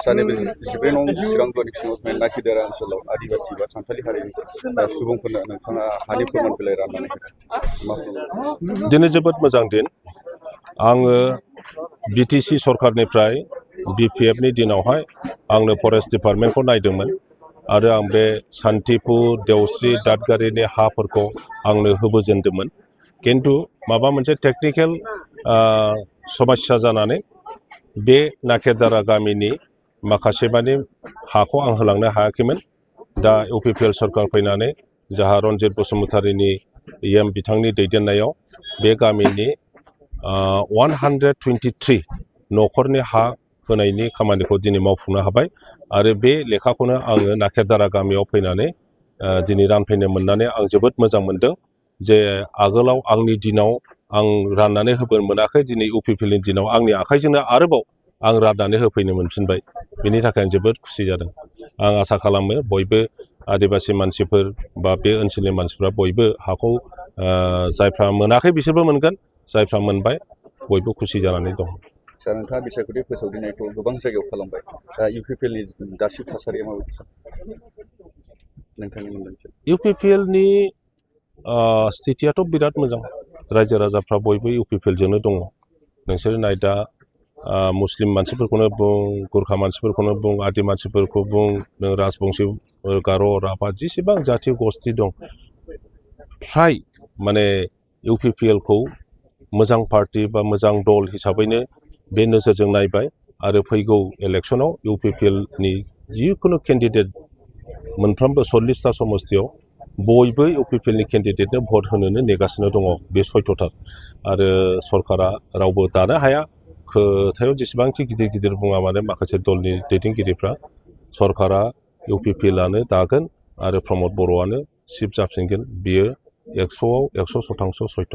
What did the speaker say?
सानै जिब्रै नं चिरां दरनि सिङाव नाखिदारा ओनसोलाव आदिबासि बा सानथालि हारिनि सुबुंफोरनो नोंथाङा हानि फोरमान बिलाइ राननानै होदों। दिनै जोबोद मोजां दिन। आङो बिटिसि सरकारनिफ्राय बिपिएफनि दिनावहाय आंनो फरेस्ट डिपार्टमेन्टखौ नायदोंमोन आरो आं बे सान्तिपुर देवस्रि दादगारिनि हाफोरखौ आंनो होबोजेनदोंमोन। किन्तु माबा मोनसे टेकनिकेल समस्या जानानै बे नाकेरदारा गामिनि माखासे मानि हाखौ आं होलांनो हायाखैमोन। दा इउपिपिएल सरकार फैनानै जाहा रन्जित बसुमतारीनि एम बिथांनि दैदेननायाव बे गामिनि 123 न'खरनि हा होनायनि खामानिखौ दिनै मावफुंनो हाबाय आरो बे लेखाखौनो आङो नाकेरदारा गामियाव फैनानै दिनै रानफैनो मोननानै आं जोबोद मोजां मोनदों जे आगोलाव आंनि दिनाव आं राननानै होबोनो मोनाखै, दिनै इउपिपिएलनि दिनाव आंनि आखाइजोंनो आरोबाव आं राननानै होफैनो मोनफिनबाय। बेनि थाखाय आं जोबोद खुसि जादों। आं आसा खालामो बयबो आदिबासि मानसिफोर बा बे ओनसोलनि मानसिफ्रा बयबो हाखौ जायफ्रा मोनाखै बिसोरबो मोनगोन, जायफ्रा मोनबाय बयबो खुसि जानानै दं। सार, नोंथाङा बिसायख'थि फोसावदिंनायखौ गोबां जायगायाव खालामबाय। दा इउपिपिएलनि दासिम थासारिया माबायदि नोंथांनि मोनदांथियाव? इउपिपिएलनि स्थितियाथ' बिराद मोजां। रायजो राजाफ्रा बयबो इउपिपिएलजोंनो दङ। नोंसोर नाय दा मुस्लिम मानसिफोरखौनो बुं, गुरखा मानसिफोरखौनो बुं, आदि मानसिफोरखौ बुं, राजबंशी, गार', राभा जेसेबां जाथि गस्थि दं, फ्राय माने इउपिपिएलखौ मोजां पार्टि बा मोजां दल हिसाबैनो बे नोजोरजों नायबाय आरो फैगौ इलेक्सनाव इउपिपिएलनि जिखुनु केन्डिडेट मोनफ्रोमबो 40टा समस्तियाव बयबो इउपिपिएलनि केन्डिडेटनो भट होनोनो नेगासिनो दङ। बे सयथ'थार आरो सरकारा रावबो दानो हाया। खोथायाव जेसेबांखि गिदिर गिदिर बुङा मानो माखासे दलनि दैदेनगिरिफ्रा सरकारा इउपिपिएलआनो दागोन आरो प्रमद बर'आनो चिफ जाफिनगोन, बियो 100आव 100% सयथ'।